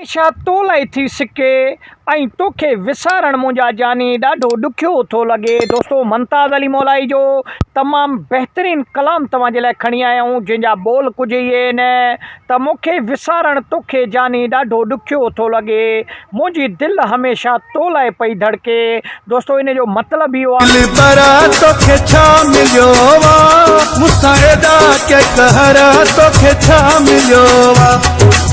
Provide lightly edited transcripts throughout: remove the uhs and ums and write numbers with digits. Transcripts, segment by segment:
هميشه تو لاء ٿي سڪي ۽ توکي وسارڻ منهنجا جاني ڏاڍو ڏکيو ٿو لڳي. دوستو ممتاز علي مولائي جو تمام بهترين ڪلام توهان جي لاء کڻي آيا آهيون جنهن جا ٻول ڪجهه اهي آهن ته مون کي وسارڻ توکي جاني ڏاڍو ڏکيو ٿو لڳي منهنجي دل هميشه تو لاء پئي ڌڙڪي دوستو ان جو مطلب اهو آهي. دلبرا توکي ڇا مليو آ مون سان ايڏا ڪي قهر توکي ڇا مليو آ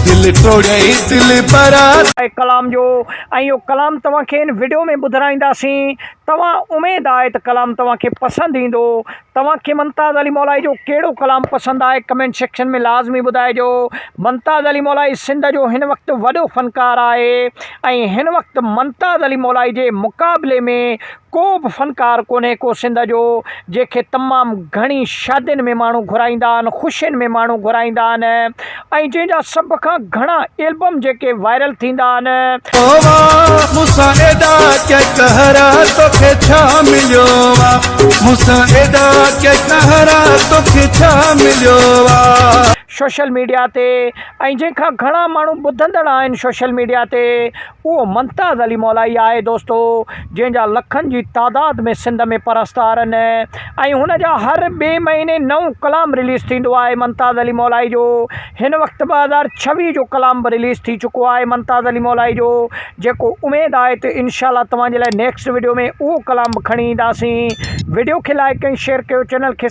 دل ٽوڙيئي دلبرا. آهي ڪلام جو ۽ اهو ڪلام توهان کي هن وڊيو ۾ ٻڌرائينداسين توهان اميد آهي ته ڪلام توهان کي پسند ايندو توهان کي ممتاز علي مولائي جو ڪهڙو ڪلام پسند آهي ڪمينٽ سيڪشن ۾ لازمي ٻڌائجو ممتاز علي مولائي سنڌ جو هن وقت وڏو فنڪار آهي ۽ هن وقت ممتاز علي مولائي جي مقابلي ۾ ڪو به فنڪار ڪونهي ڪو سنڌ جو جنهن کي تمام گهڻي شادين ۾ ماڻهو گهرائيندا آهن خوشين ۾ ماڻهو گهرائيندا آهن ۽ جنهن جا سڀ کان گهڻا البم جيڪي وائرل ٿيندا آهن. آ مون سان ايڏا ڪي قهر توکي ڇا مليو آ مون سان ايڏا ڪي قهر توکي ڇا مليو آ. سوشل ميڊيا تي ۽ جنهن کان گهڻا ماڻهو ٻڌندڙ آهن سوشل ميڊيا تي اهو ممتاز علي مولائي آهي دوستو جنهن جا لکن جي تعداد ۾ سنڌ ۾ پرستار آهن ۽ هن جا هر ٻئي مهيني نئون ڪلام رليز ٿيندو آهي ممتاز علي مولائي جو هن وقت 2026 جو ڪلام به رليز ٿي چڪو آهي ممتاز علي مولائي جو جيڪو اميد آهي ته انشاء الله توهان جي لاء نيڪسٽ وڊيو ۾ اهو ڪلام به کڻي اينداسين وڊيو کي لائڪ ۽ شيئر ڪيو چينل کي.